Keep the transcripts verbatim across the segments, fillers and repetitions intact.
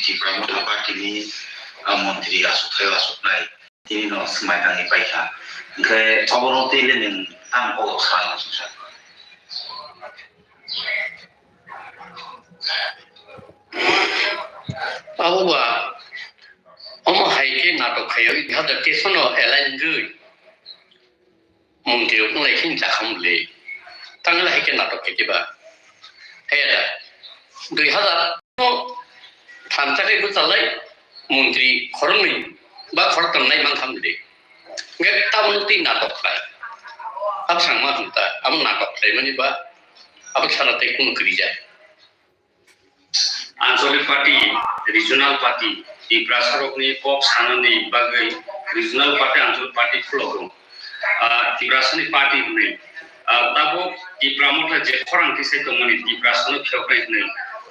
Tipra Motha Party ni, ah, montri aswk thaio aswk nai. Tini no swmai tangwi paikha. Hwnkhe obono twi le nwng tamo kok sa na suksa. Abo ba, omo hai khe natok khaio, hada tesono align rwi. Montri rok wng lai khe chakha mole. Tang lai khe natok khe ba. Hai da. Dui hazar no thamsa khe bwchalai montri khoroknwi ba khoroktham nai mankha mole. Hwnkhe tabukno twi natok khlai. Abo sangma hwn ta, abo natok khlaimani ba abo sana tei kunu kwrwi ja. Anchalik party, regional party, Tiprasarokni kok sanani bagwi regional party, Anchalik party khulogo. Ah, Tiprasani party hwnwi. Ah, tabuk Tipra Motha je khorang tisai tongmani Tiprasano phiyoknai hwnwi.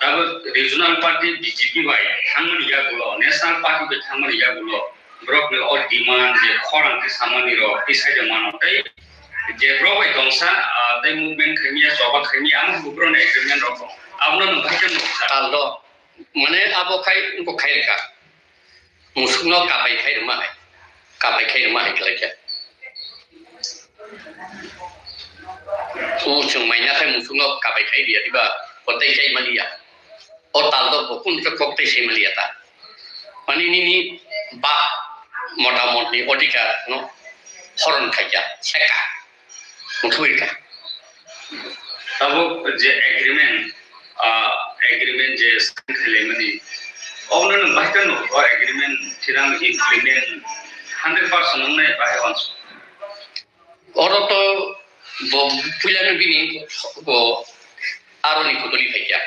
Tabuk regional party B J P bai thangmani yagulo, national party bai thangmani yagulo, borokni o demand je khorang tisamani rok tisai tongmano tei je borok bai tongsa, ah, tei movement khaimya, choba khaimya, amo borokni agreement rok tong. Abono nwng bai khe nukha. Taldo, mane abo khai, wngkok khai rwkha. Musukno kapai khai rwma hai. Kapai khai rwma hai khlai khe. O chwng maina khai musukno kapai khai rwya diba, kotai chai maliya. O taldo bo kun khe kok tei sai maliya ta. Mani nini ba motamotni odhikar no horon khaikha, seka. Muthubika. Tabuk je agreement, ah, agreement je sign khlaimani, obono nwng bahai khe nuk, o agreement thinang implement hundred percent wngnai bahai wansuk. Oro to bo puilano bini bo aroni kutuli phaikha.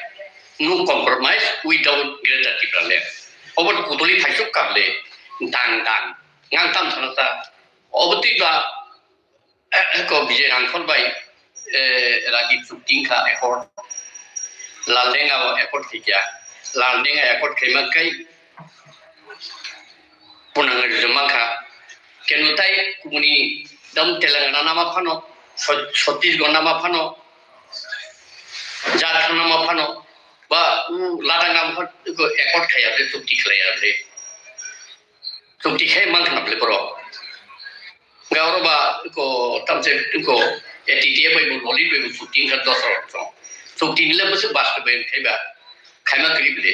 No compromise without Greater Tipraland. Obo to kutuli phaisuk kable dang dang ngang tam thana ta. Obo twi ba ko Vijay Rangkhol bai, eh, Rajiv chukti wngkha accord. Laldenga o accord khaikha. Laldenga accord khaima kai punang rijwk mankha. Kenu tai kubuni dam Telangana nama phano, Chhat-, Chhattisgarh nama phano, Jharkhand nama phano, ba u Ladakh nama phano accord khaiya ble, chukti khlaiya ble. Chukti khai mankha na ble borok. Gauro ba ko tamse ko A T T A bai bo loli bai bo chukti wngkha dos rok chong. Chukti ni le bwswk basto bai khai ba khaima kwrwi bwle.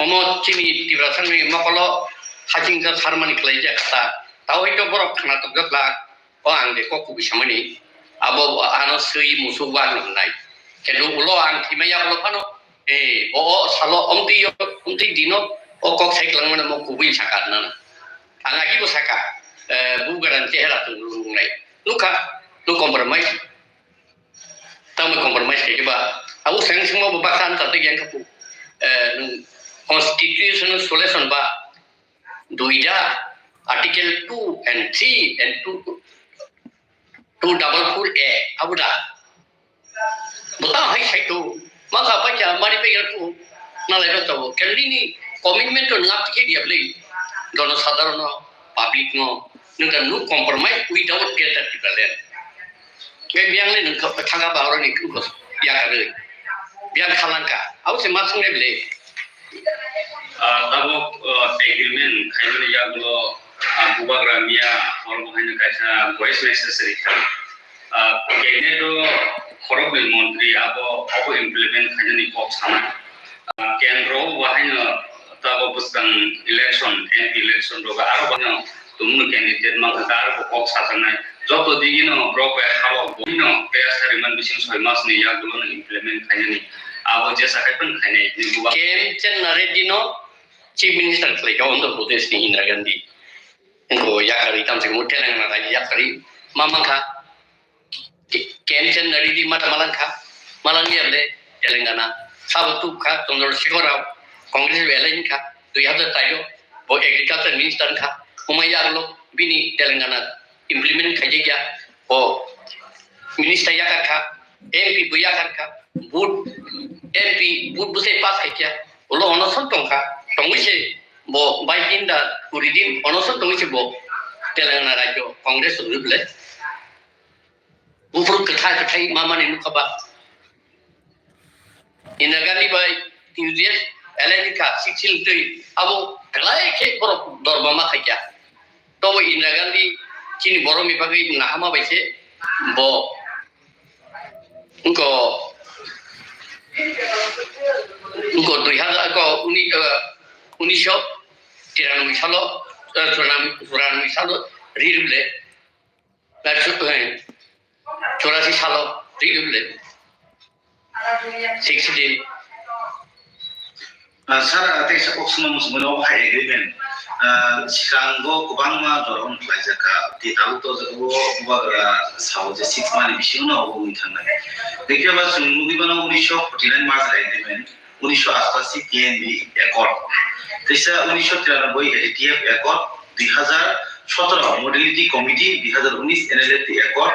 Omo chini Tiprasa ni mokolo haching jak sarmani khlai jak ta. Tawai to borok khna tok jak la. O ang de kok kubui samani. Abo ano swi musuk ba nang nai. Kendo ulo ang thima yak lo phano. Eh, bo o salo omtwi yo, omtwi dino o kok sai klang mano mo kubui saka nana. Ang agi bo saka, eh, bu garan chehra tu nung nai. Nukha, no compromise. Tamo compromise khe ba. Abo sang sing mo baksa an tate yang kapu. Eh, nung constitutional solution ba. Duida, Article two and three and two, two double four A, abo da. Bota hai sai to, ma ka pa cha mari pe tu, na lai to, kendini commitment to ngap ke dia ble, dono sadharon public no, nung no compromise without Greater Tipraland. Ngai biang le nung thanga ba oro ni kung ko ya ka le. Biang khalang ka. Abo se ma sung le ble. Ah, tabuk, ah, agreement khaimani yagulo, ah, bubagra miya oro bo haino kaisa voice message rikha. Ah, cabinet o khoroknwi montri abo, abo implement khainani kok sana. Ah, kendro bo haino tabuk bwskang election, M P election rok aro bo haino tumung candidate mankha, aro bo kok sajaknai. Joto digino borok bai halok boino kaya sariman bising soi mas ni yagulo no implement khainani. Abo jesa khai phan khainai ni bubagra. K M Chenna Reddy no Chief Minister khlaikha Andhra Pradesh ni Indira Gandhi. Wngkha yakari tamsai mo Telangana rajyo yakari ma mankha. K-, K M Chenna Reddy mata malangkha, malangya le Telangana. Sabo tubkha Chandrasekhar Rao, Congress B L A wngkha, dui hazar tairo, bo agriculture minister wngkha, umai yagulo bini Telangana implement khaijakya, bo minister yakarkha, M P bo yakarkha, vote, M P vote bwsai pass khaikha, ulo onoson tongkha, tongwi se bo bais din da kuri din onoson tongwi se bo Telangana rajyo Congress rwble. Buphuru kwthai kwthai ma mani nukha ba. Indira Gandhi bai T U J S L I D ka, sixteen twi, abo belai khe borok dorma ma khaikya. Tobo Indira Gandhi chini borokni bagwi nahama bai se bo wngko, wngko dui hazar ko uni, eh, unisho tiranoboi salo, eh, churanoboi, churanoboi salo ri rwle, eh, chu-, eh, churasi salo ri rwle. Sixteen. Ah, sir, ah, tei sa kok suma musumo no hai agreement. Ah, sikango kwbangma jora wng khlaijak kha. Tei tabuk to jagao bubagra sao je six month ni bisingo no obo wngwi thangnai. Tei phiya ba chwng nugwi mano unisho forty nine merger agreement, unisho ashtashi T N B accord. Teisa unisho tiranoboi A D T F accord, dui hazar sotoro modality committee, dui hazar unis N L F T accord.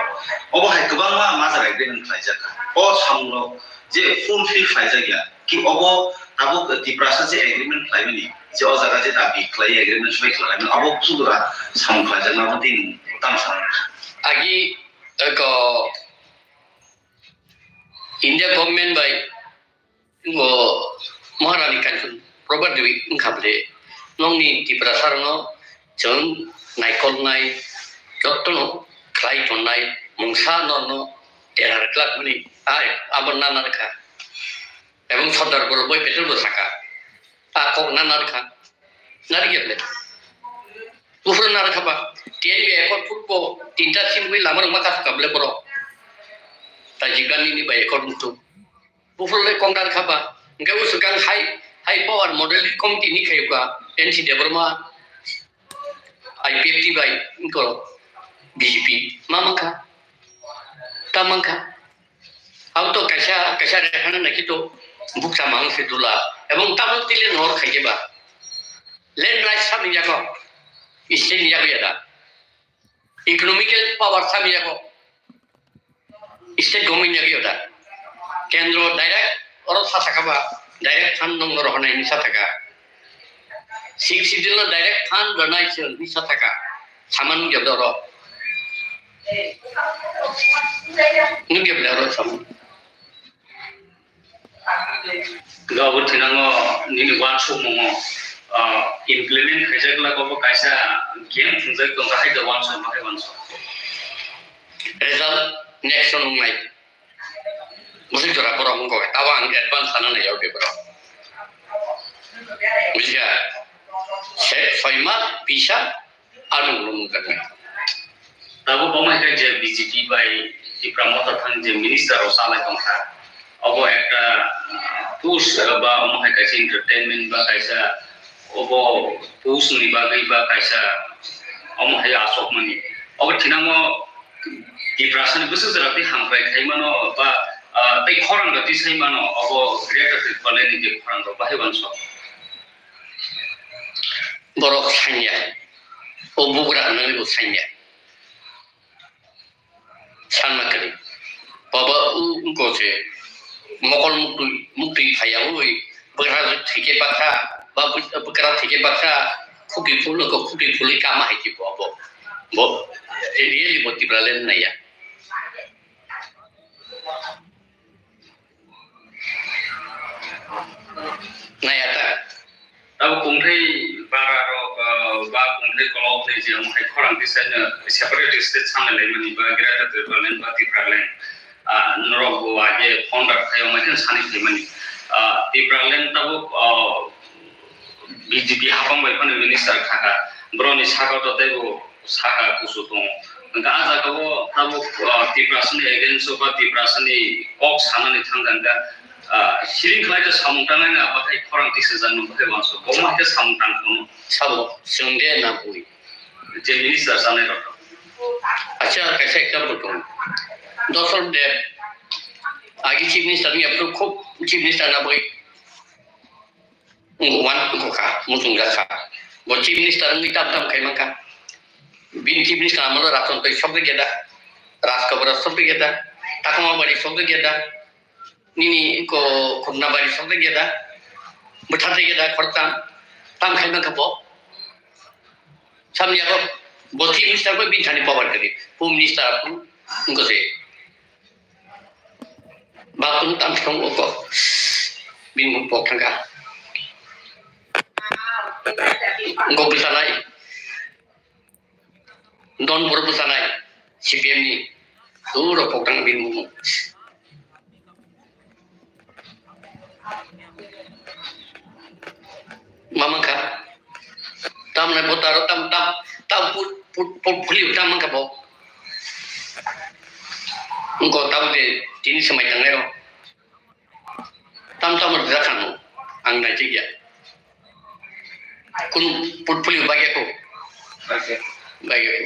Obo hai kwbangma merger agreement khlaijak kha. O samungrok je fulfill khlaijakya, ki obo tabuk Tiprasa je agreement khlaimani, je o jaga je dabi khlai agreement soi khlaimani, obo kusubra samung khlaijakna obo tini tang samung. Agi, eh, ko India government bai, ngo Maharani Kanchan Prabha Devi wngkha bwle, nokni Tiprasa rokno chwng naikolnai, jotono khlai tonnai mungsa norno derar glak mani, ai, abo nana rwkha. Ebong Sardar Vallabhbhai Patel bo saka, a kok nana rwkha, nari khe bwle. Buphuru nana rwkha ba, T N B accord phuru bo tinta simi lama rwma kha saka bwle borok. Rajiv Gandhi ni bai accord mutu. Buphuru le kok nana rwkha ba, hwnkhe usukang high, high power model committee ni khayuka N C Debbarma, I P F T bai wngkha B J P ma mankha, ta mankha. Abo to kaisa, kaisa rekhana naikhe to bukcha mang se dula. Ebong tamo tile nohor khaikhe ba. Land rights sami yago, state ni yago yada. Economical power sami yago. State government ni yago da. Kendro direct oro sa saka ba, direct fund nong oro honai ni sa taka. Six Schedule no direct fund ronai se ni sa taka. Saman nugya da oro. Nugya da oro saman. Ga bo thinango nini wansukmungo, ah, implement khaijak la, obo kaisa game thwngjak tongkha, hai da wansuk, hai wansuk. Result next song nai. Bwswk jora borok wngkha, abo ang advance sana nai, okay, borok. Bujiya? Se, soi mas, bisa, ano nung nung kha. Tabuk omo hai khe je B J P bai Tipra Motha thang je minister rok salai tongkha, obo ekta, ah, post ba omo hai kaisa entertainment ba kaisa obo post ni bagwi ba kaisa omo hai asokmani. Obo thinango Tiprasani bwswk jora tei hamkrai khai mano ba, ah, tei khorang rok tei sai mano, obo Greater Tipraland ni je khorang rok bahai uansuk. Borok sanya, o bugra hwnwi bo sanya. Sanma kwrwi. Baba u wngkha se mokol muktwi, muktwi phaiyaui, bwkra thwikhe bakha, ba bwkra thwikhe bakha, khukhi phul wngkha, khukhi phulwi kama hai khe bo abo. Bo, really bo Tipraland naiya. Naiya ta. Abo kungthai bara rok, ah, ba kungthai kolok ni je omo hai khorang tisa no separate state sanai laimani ba Greater Tipraland ba Tipraland, ah, norok bo age founder khai omo hai sani phaimani. Ah, Tipraland tabuk, ah, B J P hapang bai phano minister khaka, boroni saka to teibo saka kusu tongo. Hwnkhe ah jaga o tabuk, ah, Tiprasani against o ba Tiprasani kok sanani thangkha hwnkhe, ah, siring khlai khe samung tangnai na bakhai khorang tisa jakno bakhai uansuk. Bo ma khe samung tang phano. Sabo, chwng de na bui? Je minister sanai rok. Acha, kaisa example tongo. Dosol Deb, agi chief minister ni apro khub chief minister na bui. Wngkha, muchungjak kha. Bo chief minister wngwi tam tam khai mankha. Bini chief minister amolo Raton twi sokjak ya da, Rajkabara sokjak ya da, Takma bari sokjak ya da, nini ko Khumna bari sokjak ya da, bwtharjak ya da, khoroktham tam khai mankha bo. Samni yago bo chief minister bo bini thani power kwrwi, home minister wngkha se. Bakung tam thong oko. Bini mung pok thangkha. Go bwsanai. Don boro bwsanai. C P M ni. Duro poktang bini bumung. Mama kha. Tam na botaro tam, tam, tam put, put, put, puli tam ka bo. Engko tam de tini samai tangai ro. Tam tam ro jakhan ang nai jigya. Kun put puli bagya ko. Bagya. Bagya ko.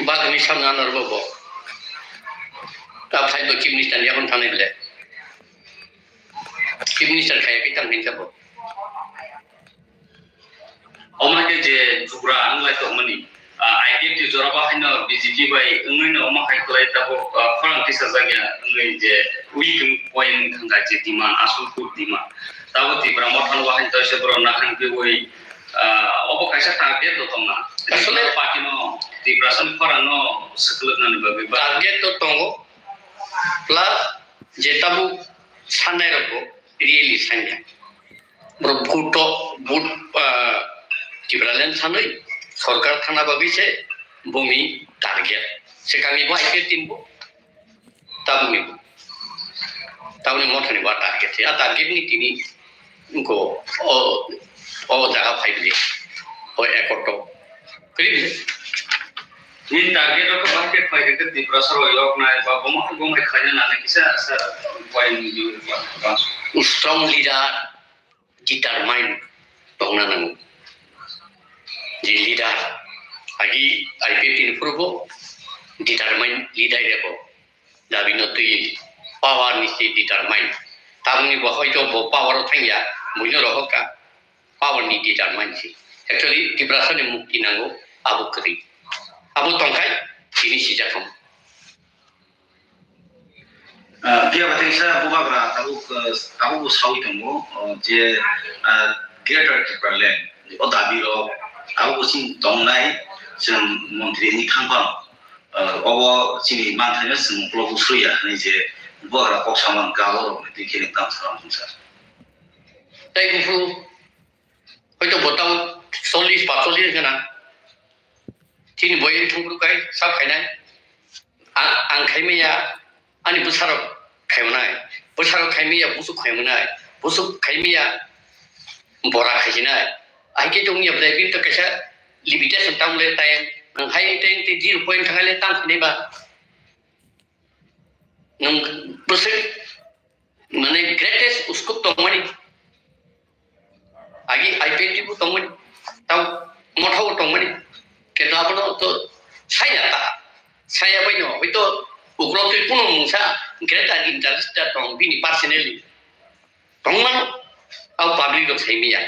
Bagni samna narwgo bo. Ta phai bo chief minister ni yakon thangnai le. Chief minister khaya khe tang hinsa bo. Omo hai khe je Tripura ang lai tongmani, ah, I P F T jora bo haino B J P bai wngwi no omo hai kwlai tabuk, ah, khorang tisa jakya wngwi je weak point thangkha je demand, aswk kuk demand. Tabuk Tipra Motha no bo haino toisa borok naharang twiwi Ah, obo kaisa target bo tongma. Asole party no Tiprasa ni khorang no swkwlwknani bagwi ba. Target to tongo, plus je tabuk sanai rok bo really sanya. Borok vote to, vote, ah, Tipraland sanwi sorkar thana bagwi se bumi target. Se kami bo I P F T ni bo. Tabukni, tabukni Mothani wa target se. A target ni tini ko o, o jaga phai bili. O ekor to. Kri bili. Ni target ko bahke phai ke Tiprasa ro yok nai ba bomo bomo khaina nani kisa sa point ni ba. Strong leader determine tongna nango. Je leader, agi I P F T ni phuru bo determine leader rego. Dabi no twi power ni se determine. Tamni bo hoito bo power o thangya, buino rohor ka power ni determine se. Actually, Tiprasa ni mukti nango, abo kwrwi. Abo tongkhai, tini sijakam. Ah, phiya ba teisa bubagra tabuk, ah, tabuk bo sawi tongo, ah, je, ah, Greater Tipraland o dabi rok tabuk bo chini tongnai chwng montri ni thang phano, ah, obo chini manthaino chwng ukulok bo swiya hinwi je bubagra kok samani gabo rok ni twi khe tamo salam sir. Tei buphuru hoito bo tamo chollish pacollish gana. Chini boyani thungkru kai sa khainai. Ang, ang khaimaya, ani bwsarok khaimanai. Bwsarok khaimaya, busuk khaimanai. Busuk khaimaya, bora khaijinai. Ahike tongya bwlai bini to kaisa limitation tamo le time. Nang hai time te zero point thangai le tang khainai ba. Nang bwswk Mane greatest uskup tongmani. Agi I P F T bo tongmani. Tamo Motha bo tongmani. Kintu abono to saya ta. Saya bai no. Hoito ukrok twi kuno mungsa greater interest ta tong bini personally. Tongmano. Au public rok sai miya.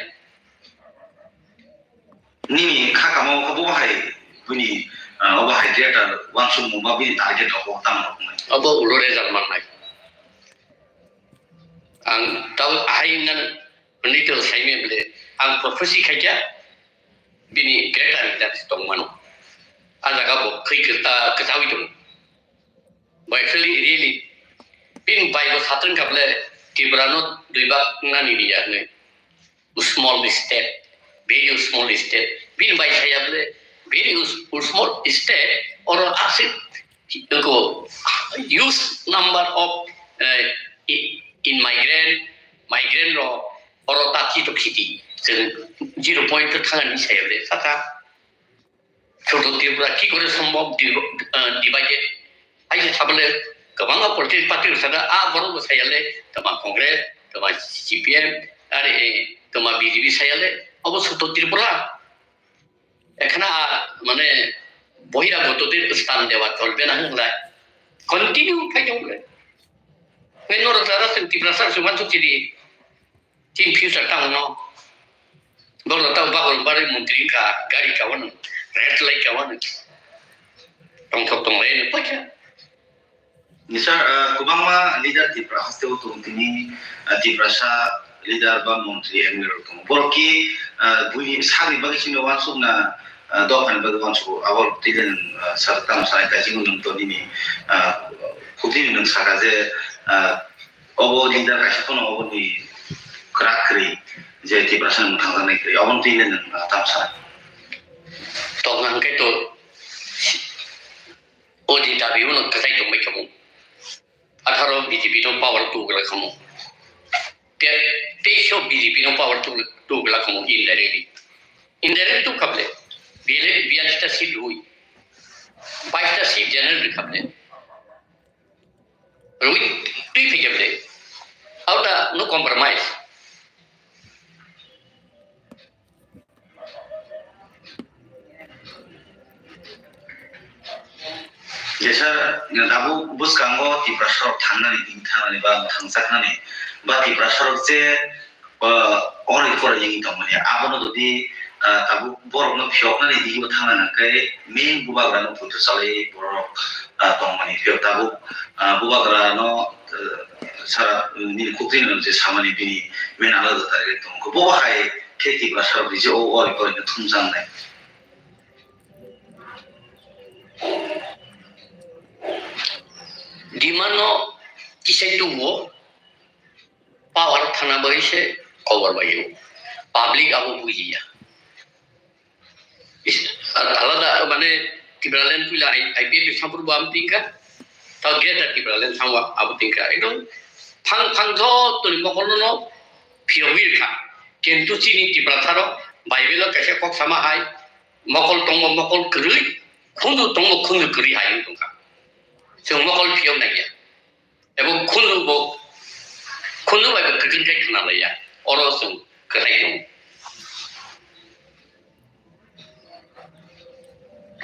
Nini kha kamo khe bo bahai bini, ah, obo hai greater uansukmung ba bini target rok bo tamo rok wngnai. Obo ulo result mannai. Ang tamo ahai nang nito saimya bole ang prophecy khaikya bini greater result tongmano. A jaga bo khwi kwta kwtawi tongo. Bai khali really. Bini bai bo satung kable Tripura no dui bak nani riya ne. Small state, very small state. Bini bai saya bole very us-, small state oro aksik ko huge number of, eh, i-, immigrant, migrant ro oro ta khito khiti. Chwng zero point to thangani saya bole saka. Choto Tripura ki kore sombhob di-, ah, divided? Hai se sabole kwbangma political party rok sada, ah, borok bo sayale, tama Congress, tama C P M, are, eh, tama B J P sayale, obo Choto Tripura. Ekhana, ah, mane, bohiragoto de sthan dewa cholbe na hwnlai. Continue phai jong le. Nai norok jara chwng Tiprasa chwng uansuk chidi. Chini future tamo no. Borok tamo bagor bagwi montri wngkha, gari ka wano, red light ka wano. Tongthok tonglai no paikha. Ni sir, ah, kwbangma leader Tripura haste o tongo tini, ah, Tiprasa leader ba montri M L A rok tongo. Borok ki, ah, buini sakni bagwi chini uansukna, ah, dophani bagwi uansuk abo tini, ah, sir tamo sanai kaisa nwng to nini, ah, kutini nwng saka je, ah, Obo leader kaisa phano oboni kwrak kwrwi. je Tiprasa ni mwthangjaknai kwrwi, obono twi le nwng, ah, tamo sana? Tongna hwnkhe to o di dabi uno kwchai tongbai tongo. Atharo B J P no power tugla kamo. Te-, teisho B J P no power tu-, tugla kamo indirectly. Indirect tu kable. Biyale, biyalista seat rui. Baista seat general rui kable. Rui, tui phi kable. Auta no compromise. Jesa, tabuk bwskango Tiprasa rok thangnani, tini thangnani ba mwthangjaknani ba Tiprasa rok je, ah, oroi poroi wngwi tongmani, abono jodi, ah, tabuk borokno phiyoknani digio thangna nangkhe main bubagrano photo chalwi borok, ah, tongmani. Phiyok tabuk, ah, bubagrano, ah, sara, ah, nini kukti no je samani bini main alada target tongo. Bo hai khe Tiprasa rok je o oroi poroi no thumjaknai. Demand no kisai tubuo, power thana bai se kobor bai o. Public abo bujiya. Is-, alada mane Tipraland puila I-, I P F ni sampur bo am tingka, tao Greater Tipraland samwa abo tingka. Ekdom phang phang joto ni mokol no phiyogwi rikha. Kintu chini Tiprasa rok Bible o kaisa kok sama hai, mokol tongo mokol kwrwi, khunju tongo khunju kwrwi hai wng tongkha. Chwng mokol phiyok naiya. Ebo khunju bo, khunju bai bo kwthwng khe khna laiya. Oro chwng kwthai tongo.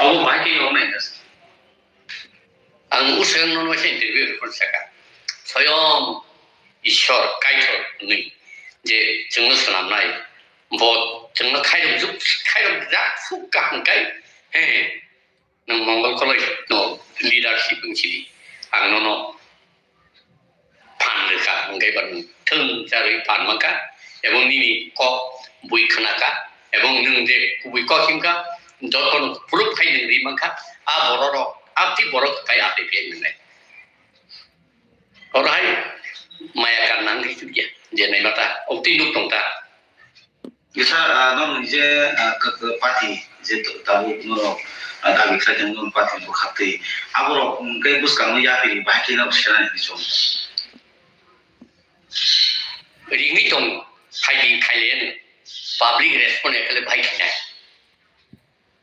Abo bahai khe yoknai da. Ang usang nono se interview report saka. Soyong Ishwar Kaitor hwnwi je chwngno swnamnai, bo chwngno khairok juk, khairok jak suk kaham kai. He, nwng Mongol Koloi no leadership wng sidi. Ang nono phan rwkha, hwnkhe ba nwng thwng charwi phan mankha, ebong nini kok bui khnakha, ebong nwng je kubui kok himkha, jotono proof khai nwng ri mankha, a bororok, a twi borok kai a twi phiya nwngnai. Oro hai maya kan nang khe chukya, je naimata, oktwi nuk tongta. Kisa, ah, nono je, ah, k-, k-, party je to-, tabuk norok, ah, dabi khlai tong nono party bo khaktwi. Aborok hwnkhe bwskango yapiri bahai khe no sena hinwi chong. Ringwi tong, phaidi khailaiya no. Public respond ya khle bahai khainai.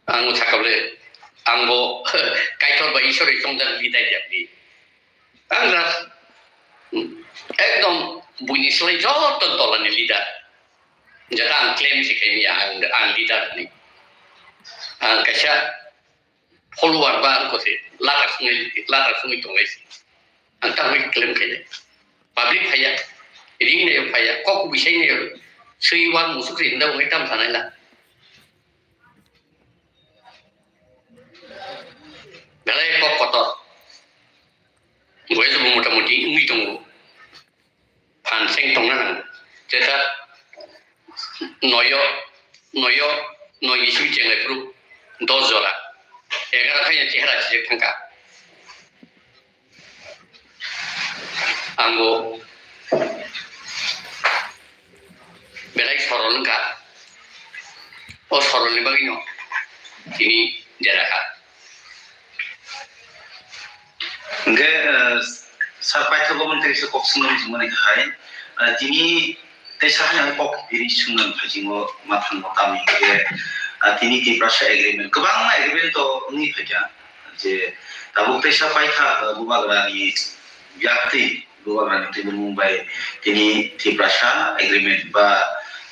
Ang sakha bole, ang bo Kaitor bai Ishwar bai chongjak lidai ya bini. Ang just, hmm, ekdom buini slai joto tola ni leader. Jata ang claim si khaimiya, ang, ang leader ni. Ang kaisa follower ba ang kosi latar sungwi, latar sungwi tonglai si. Ang tamwi claim khainai. Public phaiya, ring nayo phaiya, kok bisai nayo, swi wak musuk ri hinda wngwi tam sanai na. Belai kok kotor. Boyes bo motamoti wngwi tongo. Phan seng tongna nango. Jeta noyo, noyo, noi ni simi chenglai phuru dos jora. Egaroh khaina chehra chijak thangkha. Ang bo belai sorol wngkha. O sorolni bagwino tini jera kha. Hwnkhe, eh, Sir Paithago mantri se kok swngna muchungmani khe hai, eh, tini teisa hai kok biri swngna phaijingo ma thango tamni hwnkhe, eh, tini Tiprasa agreement, kwbangma agreement to wngwi phaikha. Je tabuk teisa paitha, eh, bubagrani yakti, bubagrani tubumung bai tini Tiprasa agreement ba,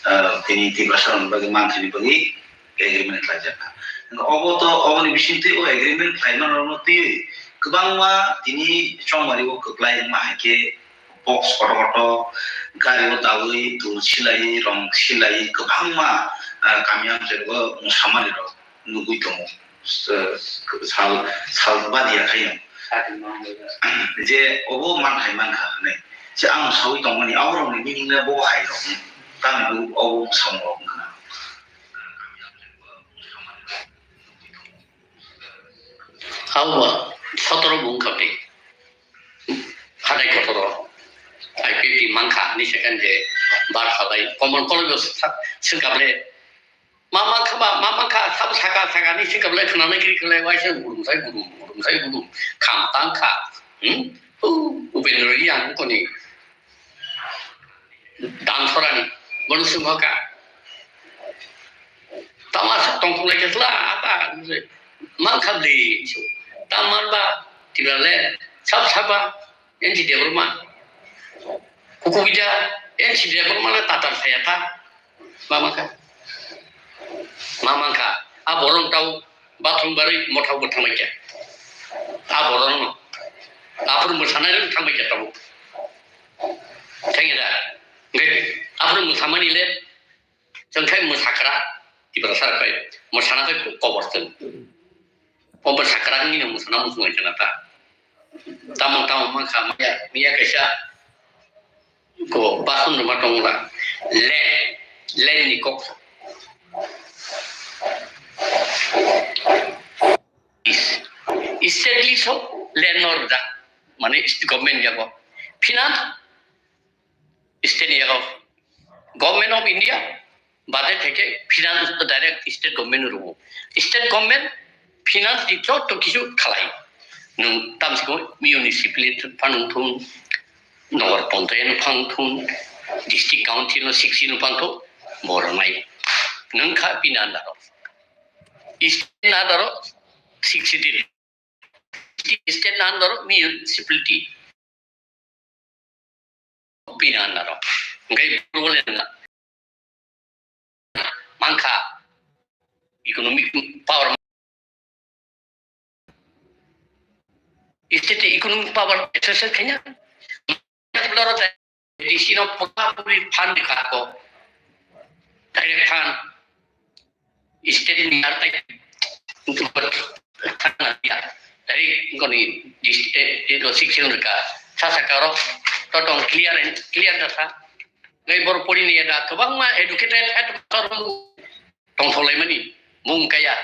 eh, tini Tiprasa rokni bagwi manthani bagwi agreement khlaijakha. Obo to, oboni bisingtwi o agreement khlaima rokno twiwi kwbangma tini chongmari o kwplai wngma hai khe box kotor kotor gari o dawi tul silai rong silai kwbangma, ah, kami amchai o mwsamani rok nugwi tongo. S-, sal, sal badiya khaino. Je obo manthai mankha hwnwi. Je ang sawi tongmani, aborokni meaning le bo hai rok. Tamni bagwi obo samung rok wngkha na. Abo sotoro bo wngkha tei. Hathai kotor o I P F T mankha hinwi second je Bar halai, common college o sa-, sengkable. Mama kha ba, mama kha, sabo saka, saka ni sengkable khna nai kiri khlai, waisa gudum sai gudum, gudum sai gudum, kham tang kha. Hmm? U, Upendra Reang koni. Dan sorani, bono sengkha. Tama sa tongthok lai khe sla, ata, man kha bli, tama ba, tibra le, sab saba, N C Debbarma. Kukubida, N C Debbarma le tatar saya ta. Mama kha. Mama kha. A borong tau bathroom bari mothao bo thangbai khe. A borong no. Aphuru mwsanai rok thangbai khe tau. Thangya da. Ngai aphuru mwsamani le. Chwng khai mwsakra. Tiprasa rok khai. Mwsana khai kobor chwng. Obo sakra wngwi no mwsana muchung lai khna ta. Tamo tamo mankha maya, miya kaisa ko bason rwma tongla. Land, land ni kok. Is, is state list o land no rwjak. Mane government yago. Finance state ni yago Government of India budget hai khe finance direct state government no rwo. State government finance ni joto kisu khalai. Nwng tamsiko municipality phano thung, nogar panchayat phano thung, district council no sixty no phano thung, borok nai. Nwng kha bini under o. State ni under o sixty, state ni under o municipality. Bini under o. Hingke boro le nang mankha economic power. State economic power exercise khaiya. D C no pura puri fund kha ko. Direct fund. State ni ar tai thana ya. Dari ngoni dis-, eh, eh, lo sixteen rwkha. Sa saka rok totong clear and clear da sa. Ngai bor pori ni da kwbangma educated head master tong tholai mani mung kaya.